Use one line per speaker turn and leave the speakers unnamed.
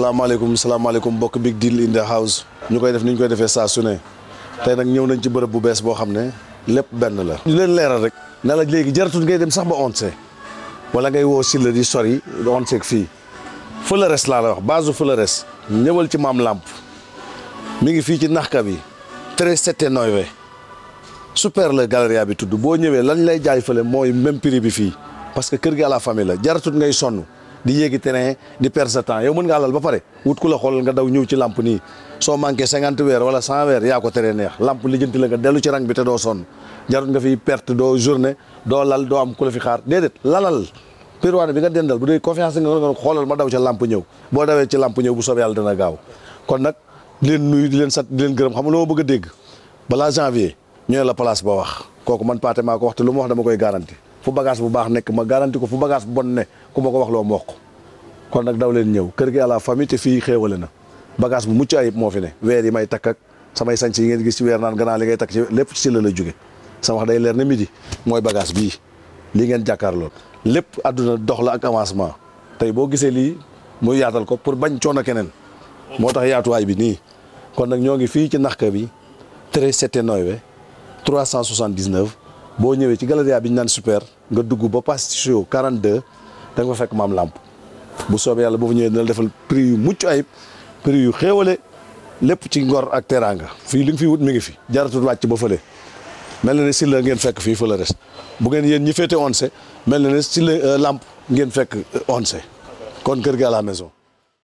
salaamaaleykum mbokk Big Deal in the house ñu koy def ni ñu koy defee saa su ne tey nag ñëw nañ ci bërëb bu bees boo xam ne lépp benn la. ñu leen leeral rek ne la léegi jaratul ngay dem sax ba onse wala ngay woo Sylla di sori onseeg fii Flores laa la wax base Flores ñëwal ci Maam Lamp mi ngi fii ci naxka bi 379 super la galeria bi tudd boo ñëwee lañ lay jaay fële mooy même prix bi fii parce que kër gi à la famille la jaratul ngay sonn di yéegi terrain di perdre sa temps yow mën ngaa lal ba pare wut ku la xool nga daw ñëw ci lamp nii soo manqué 50 weer wala 100 weer yaa ko teree neex lamp lijjanti la nga dellu ci rang bi te doo sonn jarut nga fi perte doo journée doo lal doo am ku la fi xaar déedéet lalal pirwaane bi nga dendal bu dee confiance nga xoolal ma daw ca lamp ñëw boo dawee ci lamp ñëw bu soobee yàlla dana gaaw kon nag di leen nuyu di leen sant di leen gërëm xam nga lu ma bëgg a dégg balaa janvier ñu ne la place ba wax kooku man Pathé maa ko wax te lu ma wax dama koy garanti fu bagage bu baax nekk ma garanti ko fu bagage bu bon ne ku ma ko wax loo ma wax ko kon nag daw leen ñëw kër gi à la famille te fii xéewale na bagage bu mucc ayib moo fi ne weer yi may takk ak samay sañc yi ngeen gis ci weer naan gannaaw li ngay takk ci lépp ci Sylla la jóge sama wax day leer ne midi mooy bagage bii lii ngeen jàkkaarloo lépp àdduna dox la ak avancement tey boo gisee lii muy yaatal ko pour bañ coono keneen moo tax yaatuwaay bi nii kon nag ñoo ngi fii ci naxka bi 379 379 boo ñëwee ci galeria bi ñu naan super nga dugg ba Pastisio 42 da nga fa fekk Maam Lamp bu soobee yàlla boo fa ñëwee dina la defal prix yu mucc ayib prix yu xéewale lépp ci ngor ak teraanga fii li nga fi wut mi ngi fi jaratul wàcc ba fële mel na ne Sylla ngeen fekk fii fële res bu ngeen yéen ñi féete onse mel na ne Sylla Lamp ngeen fekk onse kon kër gi à la maison